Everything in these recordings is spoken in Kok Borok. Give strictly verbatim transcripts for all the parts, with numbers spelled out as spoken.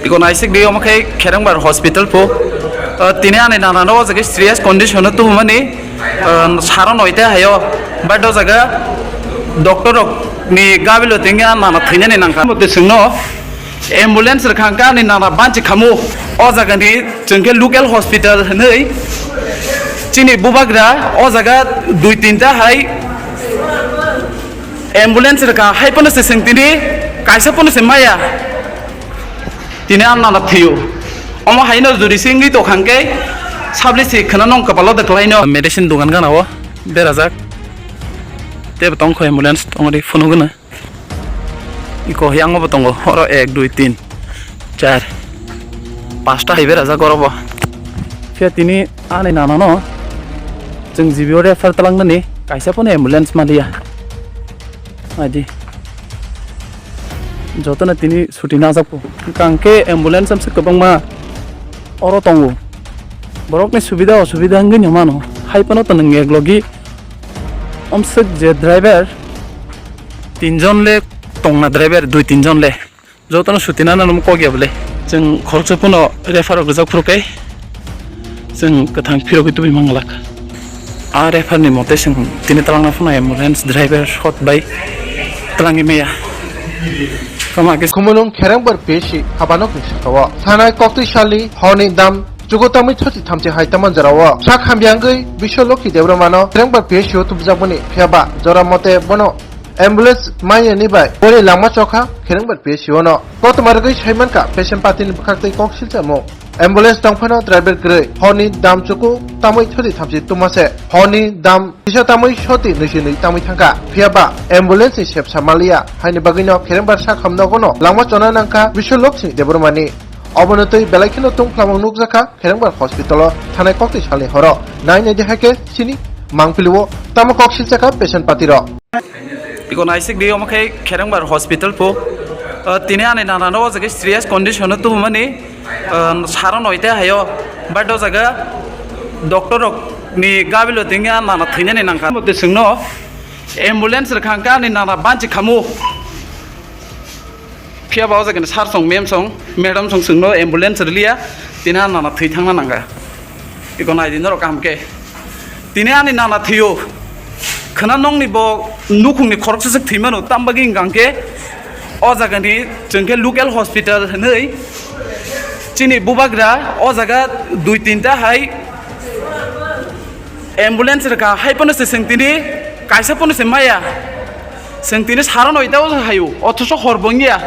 Iko naisik di omo khe Kherengbar hospital pho. Ah, tini ani nana no o jaga serious condition o tuhumani, ah, saro noita hayo. But o jaga doctor rok ni gabilo tingya nana thainani nangkha. Mote singno ambulance rwkha hwnkhe ani nana banchi khamu. O jaga ni chwng khe local hospital hinwi chini bubagra o jaga dui tinta hai ambulance rwkha, hai phano se chwng tini kaisa phano se maya. Tini ang nana thwiyo. Omo haino juri se wngwi tongkha hwnkhe sabli se khwna nong kwpalo de kwlaino. Medicine dogan gana o berajak. Tebo tongkho ambulance tongri phunugwno. Iko yango bo tongo. Oro ek, dui, tin, char, pasta hai berajak oro bo. Phiya tini ani nana no chwng G B o refer twlangnani kaisa phano ambulance maliya. Adi. Jotono tini suti najak po. Hwnkhe ambulance amse kwbangma oro tongo. Borokni subida osubida wngwi no mano. Hai phano to nwng ek logi omswk je driver tinjon le tongna driver dui tinjon le. Jotono suti nana num kok ya bole. Chwng khoroksa phano refer rok rijak phuru kai. Chwng kwthang phirogwi tubui manglak. A refer ni mote chwng tini twlangna phano ambulance driver shot bai twlangwi maya. Tamo khe Khumulwng Kherengbar P S C habanokni sakao thanai koktwi salni horni dam chugo tamwi thoti thamchi hai tamo jorao sak hamya wngwi Biswalokhi Debbarmano Kherengbar P S C o tubjakmani phiyaba jora mote bono ambulance manyani bai boni langma chokha Kherengbar P S C o no. Koktwma rwgwi saimankha patient party ni bwkhaktwi kok silchamo. Ambulance tongphano driver kwrwi horni dam chuku tamwi thoti thamchi tuma se horni dam kisa tamwi soti nwi se nwi tamwi thangkha. Phiyaba ambulance ni sepsa maliya haini bagwino Kherengbar sak hamnogono langma chona nangkha Biswaloksing Debbarmani. Obono twi belai kheno tungphlamung nukjakha Kherengbar hospital o thanai koktwi salni horo. Nai nai di hai khe chini mangpili o tamo kok silchakha patient party rok. Iko naisik di omo khe Kherengbar hospital pho. Ah, tini ani nana no o jaga serious condition o tuhumani, ah, saro noita hayo. But o jaga doctor rok ni gabilo tingya nana thainani nangkha. Mote chwngno ambulance rwkha hwnkhe ani nana banchi khamu. Phiya ba o jaga ni sir song, ma'am song, madam song chwngno ambulance rwliya, tini ani nana thwi thangna nangkha. Iko nai di norok kaham khe. Tini ani nana thwiyo. Khwna nongni bo nukhungni khoroksa swk thwi mano, tam bagwi hwnkha hwnkhe o jaga ni chwng khe local hospital hinwi chini bubagra o jaga dui tinta hai ambulance rwkha, hai phano se chwng tini kaisa phano se maya. Chwng tini saro noita o hayo, othoso hor bo wngya.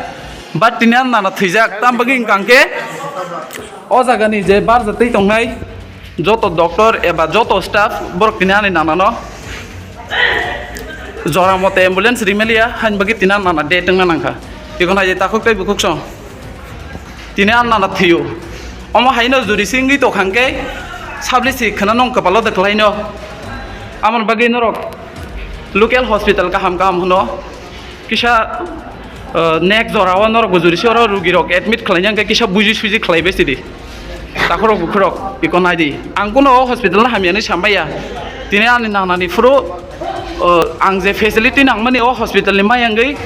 But tini ani nana thwijak, tam bagwi hwnkha hwnkhe o jagani je barja twi tongnai joto doctor eba joto staff borok tini ani nanano jora mote ambulance rimaliya, haini bagwi tini ani nana death wngna nangkha. Eko nai je takhuk tei bukhuk song. Tini ani nana thwiyo. Omo haino juri se wngwi tongkha hwnkhe sabli se khwna nong kwpalo de kwlaino. Amoni bagwi norok local hospital kaham kaham hwno. Kisa, uh, next jora o norok bo juri se oro rugi rok admit khlaina hwnkhe kisa buji suji khlai bai sidi. Takhurok bukhurok iko nai di. Ang kuno o hospital no hamya hinwi samaya. Tini ani nanani phuru, uh, ang je facility nangmani o hospital ni maya wngwi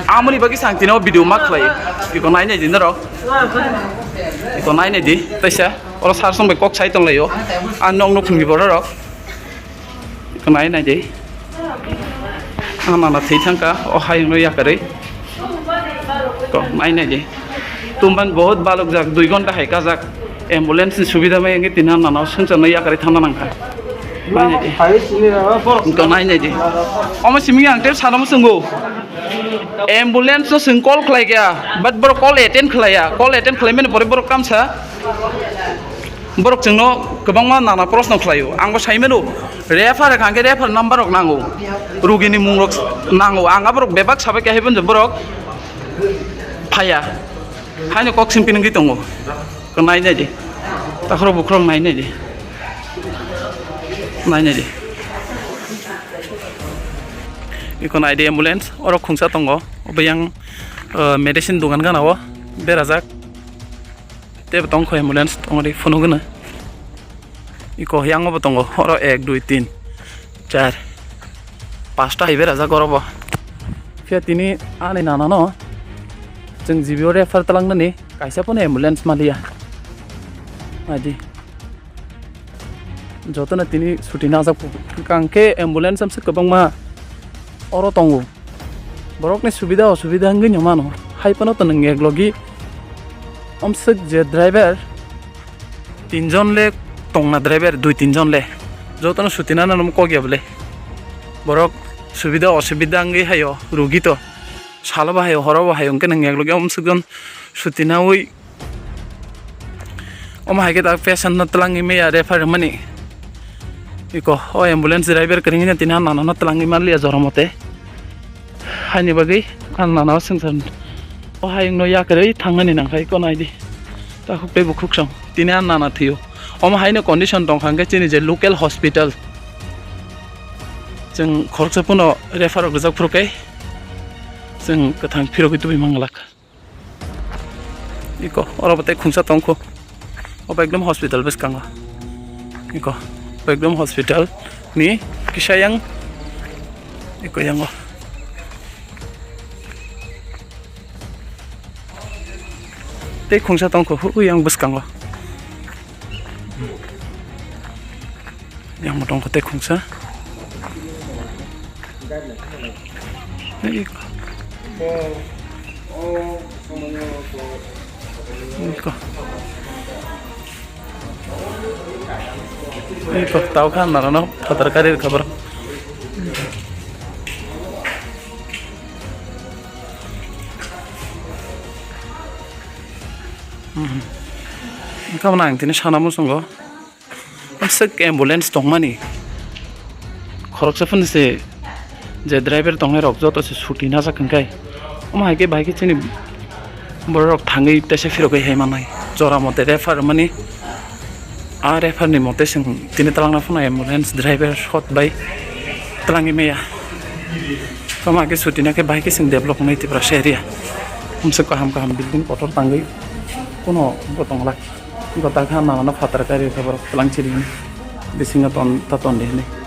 amoni bagwi sang tini o video ma khlai. Iko nai nai di norok. Iko nai nai di. Taisa oro sar song bai kok sai tong laio. Ang nok nukhung ni borok rok. Iko nai nai di. Ang nana thwi thangkha o hayung no yakarwi. Ko nai nai di. Tumban bahut balok jak, dui ghonta hai kajak. Ambulance ni subida mai wngwi tini ang nana swngcharno yakarwi thangna nangkha. Nai nai di. Iko nai nai di. Omo simi ang tei sano swngw. Ambulance no swng call khlai kha, but borok call attend khlaiya. Call attend khlaimani pore borok kamsa. Borok chwngno kwbangma nana proshno khlaio. Angbo saimano, refer kha hwnkhe refer number rok nango. Rugini mung rok nango. Ang aborok bebak sabai khe haibo borok phaiya. Haino kok simpini wngwi tongo. Nai nai di. Takhorok bukhorok nai nai di. Nai nai di. Iko nai di ambulance. Oro khungsa tongo. Obo yang, uh, medicine dogan gana o berajak. Tebo tongkho ambulance tongri phunugwno. Iko yango bo tongo, oro ek, dui, tin, char, pasta hai berajak oro bo. Phiya tini ani nana no Chwng G B o refer twlangnani kaisa phano ambulance maliya. Naidi. Jotono tini suti najak, hwnkhe ambulance amswk kwbangma oro tongo. Borokni subida osubida wngwi no mano. Hai phano to nwng ek logi amswk je driver tinjon le tongna, driver dui tinjon le jotono suti nana nang kok ya bwle. Borok subida osubida wngwi hayo rugi to. Salo bo hayo, horo bo hayo, hwnkhe nwng ek logi amswk jon suti naui. Omo hai khe tak patient no twlangwi maya refer mani. Iko, o ambulance driver kwrwngwi no tini nana no twlangwi manliya jora mote. Haini bagwi ang nana o swngchar. O hayung no yakarwi thangnani nangkha, iko naidi. Takhuk tei bukhuk song. Tini ang nana thwio. Omo haino condition tongkha hwnkhe chini je local hospital. Chwng khoroksa phano refer rok rijak phuru khe chwng kwthang phirogwi tubui manglak. Iko, oro bo tei khungsa tongkho. Obo ekdom hospital bwskango. Iko, obo ekdom hospital ni kisa yang. Iko yango. Tei khungsa tongkho, hu yang bwskango. Yang mo tongkho tei khungsa. Ei. Iko. Iko, tau kha nana no phatar kari kha borok. Wngkha bono ang tini sana muchungo. Aswk ambulance tongmani. Khoroksa phano se je driver tongnai rok joto se suti najak hwnkhe. Omo hai khe bahai khe chini borok rok thangwi teisa phirogwi hai manai. Jora mote refer mani. A refer ni mote chwng tini twlangna phano ambulance driver shot bai twlangwi maya. Tamo khe suti na khe bahai khe chwng develop wngnai Tiprasa area. Hamswk kaham kaham building kotor tangwi kuno bo tongla. Gota kha nana no phatar kari khe borok twlang chiri hwnwi. Bisingo ton ta ton di hwnwi.